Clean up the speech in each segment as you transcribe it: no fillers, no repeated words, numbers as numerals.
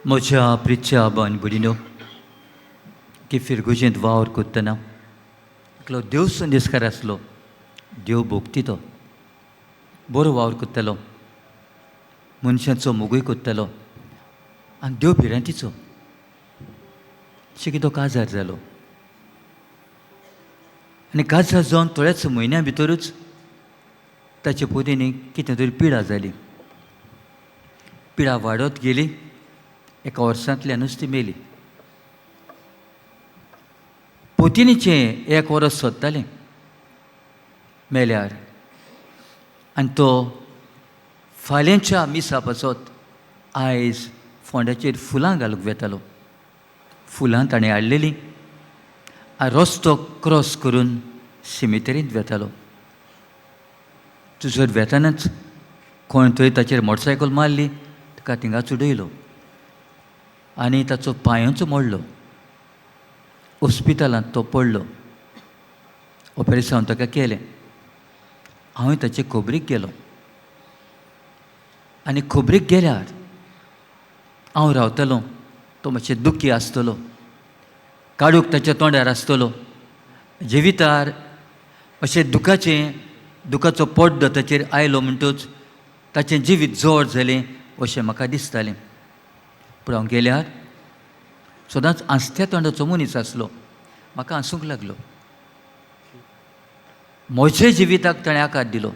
म्हज्या प्रिच्या आबा आनी भयणीनो की फिरगुजेंत वावर करतना एकलो देव संदेशकार आसलो, देव भोगती तो बरो वावर करतालो, मनशांचो मोगूय करतालो आनी देव भिरांतीचो. शेकी तो काजार जालो आनी काजार जावन थोड्याच म्हयन्या भितरूच ताचे पोतीनी कितें तरी पिडा जाली. पिडा वाडत गेली, एका वर्सांतल्यानूच ती मेली. पोतिनीचें एक वरस सोदतालें मेल्यार आनी तो फाल्यांच्या मिसा पासत आयज फोंड्याचेर फुलां घालूंक वेतालो. फुलां ताणें हाडलेलीं आनी रस्तो क्रॉस करून सिमितरींत वेतालो. थंयसर वेतानाच कोण थंय ताचेर मोटरसायकल मारली, ताका थिंगाच उडयलो आनी ताचो पांयोच मोडलो. हॉस्पिटलांत तो पडलो, ऑपरेशन ताका केलें. हांवें ताचे खबरीक गेलो आनी खबरीक गेल्यार हांव रावतलो, तो मातशें दुखी आसतलो, काडूक ताच्या तोंडार आसतलो, जिवितार अशें दुखाचें दुखाचो पड्डो ताचेर आयलो म्हणटूच ताचें जिवीत जड जालें अशें म्हाका दिसतालें. पूण हांव गेल्यार सदांच हांसत्या तोंडाचो मनीस आसलो, म्हाका हांसूंक लागलो. म्हज्या जिविताक ताणें आकार दिलो,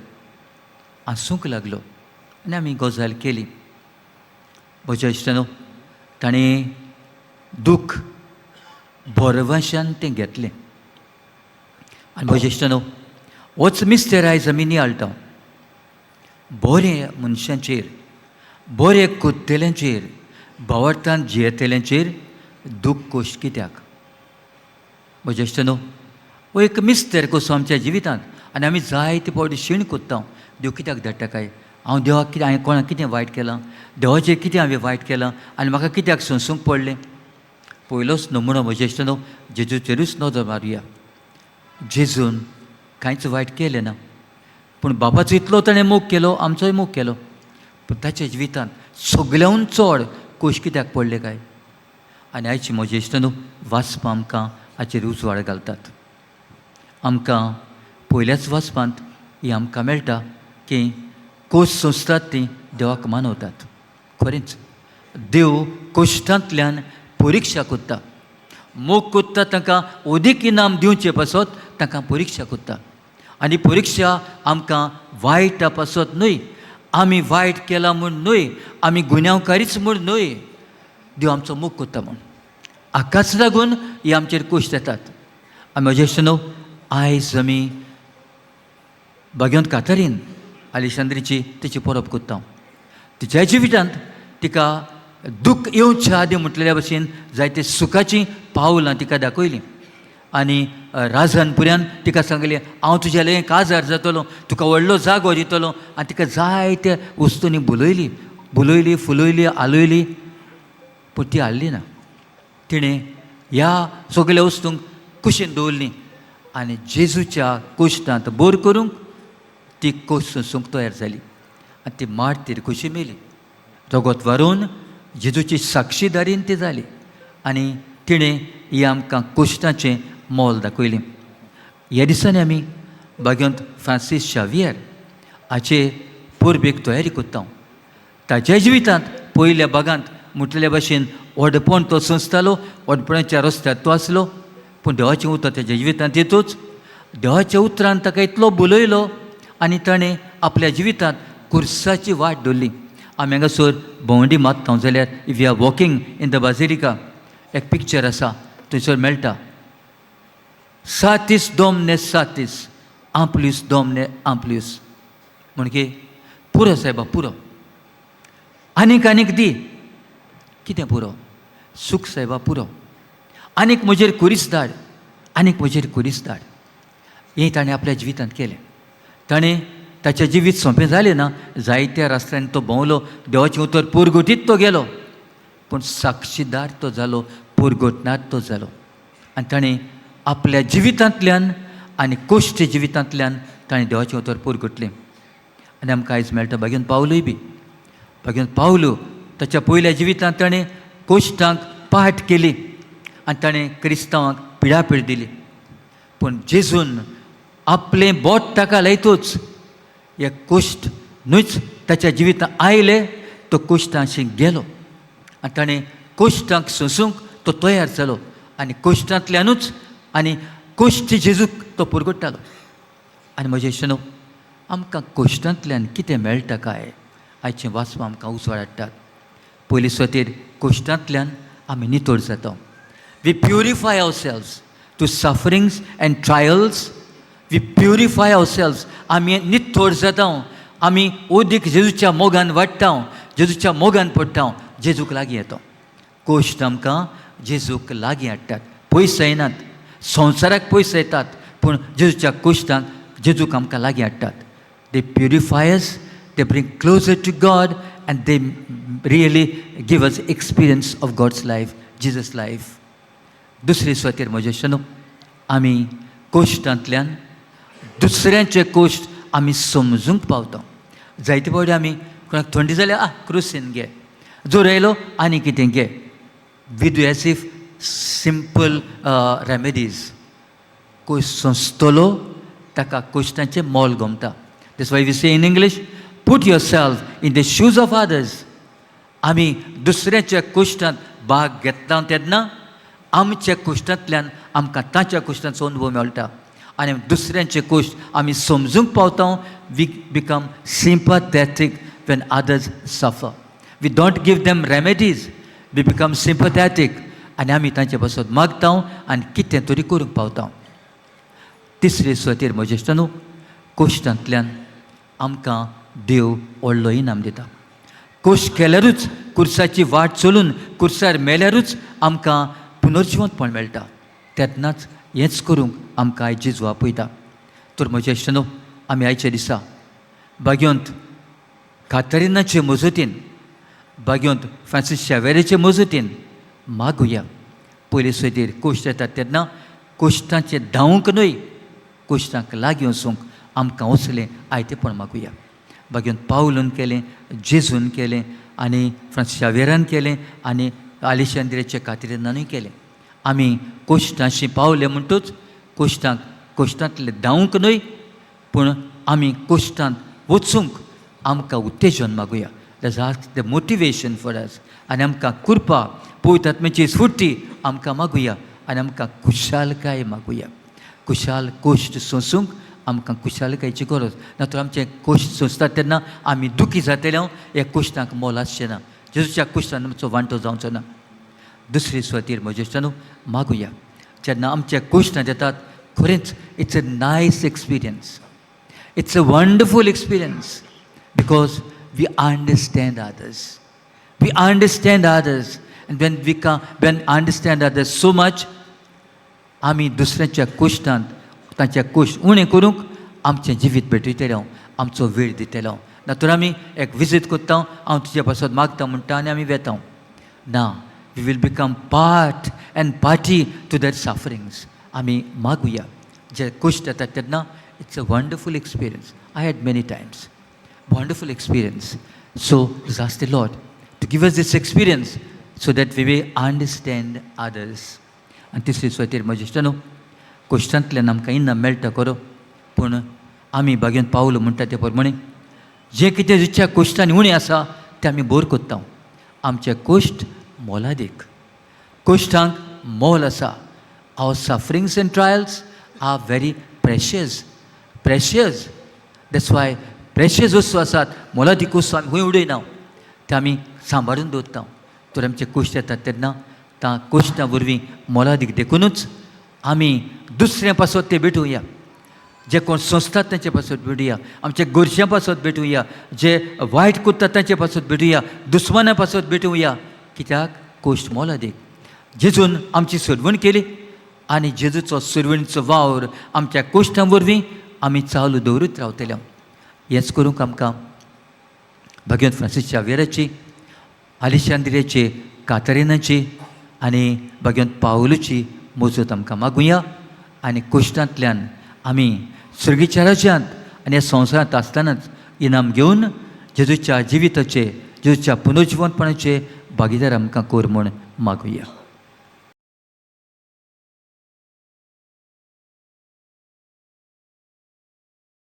हांसूंक लागलो आनी आमी गजाल केली. म्हज्या इश्टानो, ताणें दूख भरवंशान तें घेतलें. आनी म्हज्या इश्टानो, होच मिस्तेर आयज आमी नियाळटा. बरे मनशांचेर, बरे कोत्तेल्यांचेर, भावार्थान जियेतल्यांचेर दूख कोश्ट कित्याक? म्हज्या इश्टानो, हो एक मिस्तेर कसो आमच्या जिवितांत आनी आमी जायते फावटी शीण कोत्ता, देव कित्याक धाडटा काय? हांव देवाक कितें, हांवें कोणाक कितें वायट केलां? देवाचेर कितें हांवें वायट केलां आनी म्हाका कित्याक सोंसूंक पडलें? पयलोच नमुनो म्हज्या इश्टानो, जेजूचेरूच नदर मारुया. जेजून कांयच वायट केलें ना, पूण बाबाचो इतलो ताणें मोग केलो, आमचोय मोग केलो, पूण ताच्या जिवितांत सगळ्याहून चड कोश कित्याक पडले काय? आनी आयची म्हज्या इश्टानो वाचपां आमकां हाचेर उजवाड घालतात. आमकां पयल्याच वाचपांत ही आमकां मेळटा की कोश सोंसतात ती देवाक मानवतात. खरेंच देव कोश्टांतल्यान परिक्षा करता, मोग करता, तांकां अदीक इनाम दिवचे पासत तांकां परिक्षा करता. आनी परिक्षा आमकां वायटा पासत न्हय, आमी वायट केलां म्हूण न्हय, आमी गुन्यांवकारीच म्हूण न्हय, देव आमचो मोग करता म्हूण. हाकाच लागून ही आमचेर कोश्ट येतात. आनी म्हज्या इश्टानो, आयज आमी भाग्यवंत कातारीन आलेशांद्रीची तिची परब करता. तिच्या जिवितांत तिका दूख येवच्या आदीं म्हटलेल्या भशेन जायते सुखाचीं पावलां तिका दाखयलीं आनी राजान पुऱ्यान तिका सांगलें, हांव तुज्या लागीं काजार जातलो, तुका व्हडलो जागो दितलो. आनी तिका जायत्या वस्तूंनी बुलयली, बुलयली, फुलयली, आलयली, पूण ती हाडली ना. तिणें ह्या सगल्या वस्तूंक कुशीन दवरली आनी जेजूच्या कोश्टांत बोर करूंक ती कोश सोंसूंक तयार जाली आनी ती मार्तीर कशी मेली. रगत वारोवन जेजूची साक्षीदारीन ती जाली आनी तिणें ही आमकां कोश्टाचें मोल दाखयलें. ह्या दिसांनी आमी भाग्यवंत फ्रांसीस शावियर हाचे परबेक तयारी करता. ताच्या जिवितांत पयल्या भागांत म्हटलेल्या भाशेन व्हडपण तो सोंसतालो, व्हडपणाच्या रस्त्यार तो आसलो, पूण देवाचें उतर ताच्या जिवितांत येतूच देवाच्या उतरान ताका इतलो बोलयलो आनी ताणें आपल्या जिवितांत कुर्साची वाट धरली. आमी हांगासर भोंवडी मारता जाल्यार, if you are walking in the basilica, एक पिक्चर आसा थंयसर मेळटा, "सातीस दोमने सातीस आंपल्यूस दोमने आंपल्यूस", म्हणजे पुरो सायबा पुरो, आनीक आनीक दी. कितें पुरो? सूख सायबा पुरो, आनीक म्हजेर कुरीस धाड, आनीक म्हजेर कुरीस धाड. हें ताणें आपल्या जिवितांत केलें. ताणें ताचें जिवीत सोंपें जालें ना. जायत्या रस्त्यांनी तो भोंवलो, देवाचें उतर पुरगुटीत तो गेलो, पूण साक्षीदार तो जालो, पुरगुटनार तो जालो आनी ताणें आपल्या जिवितांतल्यान आनी कोश्ट जिवितांतल्यान ताणें देवाचें उतर पुरगुटलें. आनी आमकां आयज मेळटा भाग्यवंत पावलूय बी. भाग्यवंत पावलू ताच्या पयल्या जिवितांत ताणें कोश्टांक पाट केली आनी ताणें क्रिस्तांवांक पिडापीड दिली. पूण जेजून आपलें बोट ताका लायतूच हे कोश्ट न्हूच ताच्या जिवितांत आयले, तो कोश्टांशी गेलो आनी ताणें कोश्टांक सोंसूंक तो तयार जालो आनी कोश्टांतल्यानूच आनी कोश्ट जेजूक तो पुरगुट्टालो. आनी म्हजें इश्टांनो, आमकां कोश्टांतल्यान कितें मेळटा काय? आयचें वाचप आमकां उजवाड हाडटात. पयली सुवातेर कोश्टांतल्यान आमी नितळ जाता. We purify ourselves through sufferings and trials. We purify ourselves. आमी नितळ जाता. आमी ओदीक जेजूच्या मोगान वाडटा, जेजूच्या मोगान पडटा, जेजूक लागीं येता. कोश्ट आमकां जेजूक लागीं हाडटात, पयस येनात. संवसाराक पयस येतात, पूण जेजूच्या कोश्टांक जेजूक आमकां लागीं हाडटात. They purify us, they bring closer to God, and they really give us experience of God's life, Jesus life. दुसरे सुवातेर म्हजे इश्टांनो, आमी कोश्टांतल्यान दुसऱ्यांचे कोश्ट आमी समजूंक पावता. जायते फावटी आमी कोणाक थंडी जाल्यार आ क्रोसीन घे, जोर आयलो आनी कितें घे. We do as if simple remedies. कोश्ट सोंसतलो ताका कोश्टांचें मोल गमता. That's why we say in English, "Put yourself in the shoes of others." आमी दुसऱ्याच्या कोश्टांत भाग घेतला तेन्ना आमच्या कोश्टांतल्यान आमकां ताच्या कोश्टांचो अनुभव मेळटा आनी दुसऱ्यांचे कोश्ट आमी समजूंक पावता. We become sympathetic when others suffer. We don't give them remedies, we become sympathetic आनी आमी तांचे पासत मागता आनी कितें तरी करूंक पावता. तिसरे सुवातेर म्हजे इश्टांनो, कोश्टांतल्यान आमकां देव व्हडलो इनाम दिता. कोश्ट केल्यारूच, कुर्साची वाट चलून कुर्सार मेल्यारूच आमकां पुनर्जिवंतपण मेळटा. तेन्नाच हेंच करूंक आमकां आयज जेजू आपयता. तर म्हज्या इश्टांनो, आमी आयच्या दिसा भाग्यवंत कातरिनाचे मजतीन, भाग्यवंत फ्रांसीस शावेराचे मजतीन मागुया. पयले सुवातेर कोश्ट येतात तेन्ना कोश्टांचें धांवूंक न्हय, कोश्टांक लागीं वचूंक आमकां वचलें आयतेपण मागुया. भाग्यवंत पावलून केलें, जेजून केलें आनी फ्रांसीस शावेरान केलें आनी आलिशांद्रेच्या कातरिनानूय केलें. आमी कोश्टांशी पावले म्हणटूच कोश्टांक कोश्टांतले धांवूंक न्हय, पूण आमी कोश्टांत वचूंक आमकां उत्तेजन मागुया. Let's ask the motivation for us. आनी आमकां कृपा, पवित्र आत्म्याची स्फूर्ती आमकां मागुया आनी आमकां खुशालकाय मागुया. खुशाल कोश्ट सोंसूंक आमकां खुशालकायेची गरज ना. तर आमचे कोश्ट सोंसतात तेन्ना आमी दुखी जातले. ह्या कोश्टांक मोल आसचें ना, जेजूच्या कोश्टान आमचो वांटो जावचो ना. दुसरे सुवातेर म्हज्या इश्टांनो मागुया. जेन्ना आमच्या कोश्टांत येतात, खरेंच it's a nice experience, it's a wonderful experience, because we understand others. We understand others, and when we when understand others so much, आमी दुसऱ्यांच्या कोश्टांत तांच्या कोश्ट उणें करूंक आमचें जिवीत भेटयतले हांव, आमचो वेळ दितले हांव. ना तर आमी एक विजीट करता, हांव तुजे पासत मागता म्हणटा आनी आमी वेता. ना, we will become part and party to their sufferings. आमी मागुया. जे कोश्ट येतात तेन्ना it's a wonderful experience. I had many times wonderful experience. So let's ask the Lord to give us this experience so that we may understand others. आनी तिसरी सुवातेर म्हज्या इश्टांनो, कोश्टांतल्यान आमकां इनाम मेळटा खरो, पूण आमी भाग्यवंत पावलो म्हणटा ते प्रमाणे जें कितें जिच्या कोश्टांनी उणें आसा तें आमी बोर कोत्ता. आमचे कोश्ट मोलादीक, कोश्टांक मोल आसा. Our sufferings and trials are very precious, precious. That's why precious वस्तू आसात, मोलादीक वस्तू आमी खंय उडयना, ते आमी सांबाळून दवरता. तर आमचे कोश्ट येतात तेन्ना त्या कोश्टां वरवीं मोलादीक देखुनूच आमी दुसऱ्या पासत ते भेटुया. जे कोण सोंसतात तांचे पासत भेटुया, आमच्या गरज्यां पासत भेटुया, जे वायट करतात तांचे पासत भेटुया, दुस्माना पासत भेटुया. कित्याक कोश्ट मोलादीक. जेजून आमची सोडवण केली आनी जेजूचो सोडवणीचो वावर आमच्या कोश्टां वरवीं आमी चालू दवरीत रावतले. हेंच करूंक आमकां भाग्यवंत फ्रांसीस शावेराची, आलिशांद्रियाची, कातरिनाची आनी भाग्यवंत पावलूची मजत आमकां मागुया आनी कोश्टांतल्यान आमी सर्गीच्या राज्यांत आनी ह्या संवसारांत आसतनाच इनाम घेवन जेजूच्या जिविताचे, जेजूच्या पुनर्जिवंतपणाचे भागीदार आमकां कर म्हूण मागुया.